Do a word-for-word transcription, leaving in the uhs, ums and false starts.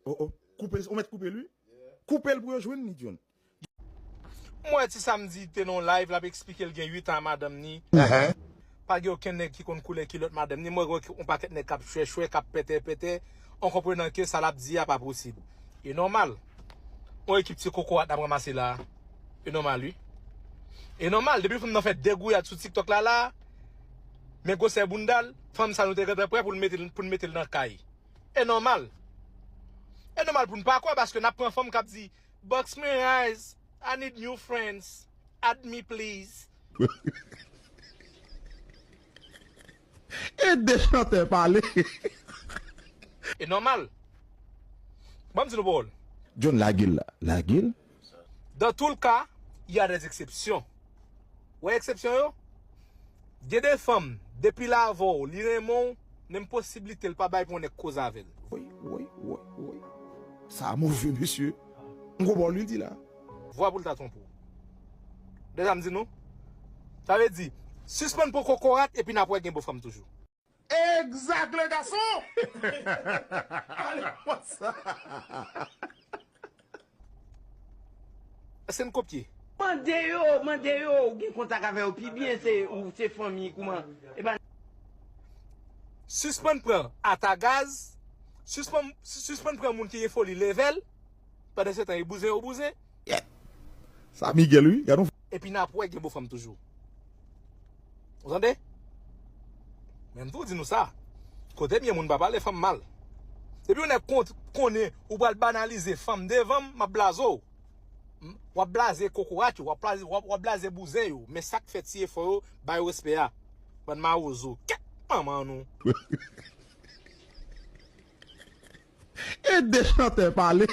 Oh, oh. Koupe l, ou mèt koupe l, wi. Koupe l pou yo jwenn li, John. M wè ti Samdi te nan yon live, l ap eksplike l gen uit an a madanm ni. Pa gen okenn nèg ki konn koulè kilòt madanm ni. M wè gen yon pakèt nèg k ap chwèchwè, k ap pètèpètè, an konprenan ke sa l ap di a pa posib. E nòmal. Yon ekip ti kokorat n ap ranmase la a. E nòmal, wi. E nòmal, depi fanm nan fè de gouyad sou TikTok la la, men gwosè bounda l, fanm sa nou te gentan prè pou n mete l, pou n mete l nan kay. E nòmal. E nòmal pou n pa kwè, paske n ap pran fanm k ap di, "Box my eyes, I need new friends, add me please." Ede chantè pale. E nòmal. Ban m di nou pawòl. John, lage l la. Lage l. Dans tout le cas, il y a des exceptions. Wè eksepsyon yo? Gen de fanm, depi l avè w, li renmen w, menm posiblite l pa bay pou yon nèg koze avè l. Woy, woy, woy, woy. Sa move, mesye. M konprann li di la. Vwa pou l ta twonpe w. Deja m di nou. Sa vle di, sispann pran kokorat epi n ap wè gen bon fanm toujou. Exact, le garçon! Ale konsa. Èske n kopye? Mande yo, mande yo, ou gen kontak avè yo pi byen, se ou, se fanmi, kouman? Epa. Sispann pran ata gaz, sispann, sispann pran moun ki gen foli level, pandan se tan e bouzen yo bouzen. Sa Miguel, wi, gade yon. Epi n ap wè gen bon fanm toujou. Ou tande? Men m tou di nou sa. Kote m ye moun pa pale fanm mal. Depi yon nèg kon- konnen ou pral banalize fanm devan m, m ap blaze w. M- W ap blaze kokorat yo, w ap blaze, w ap, w ap blaze bouzen yo. Men sa k fè ti efò yo, ba yo respè a. Bann mawozo. Kèt manman nou. Ede chantè pale.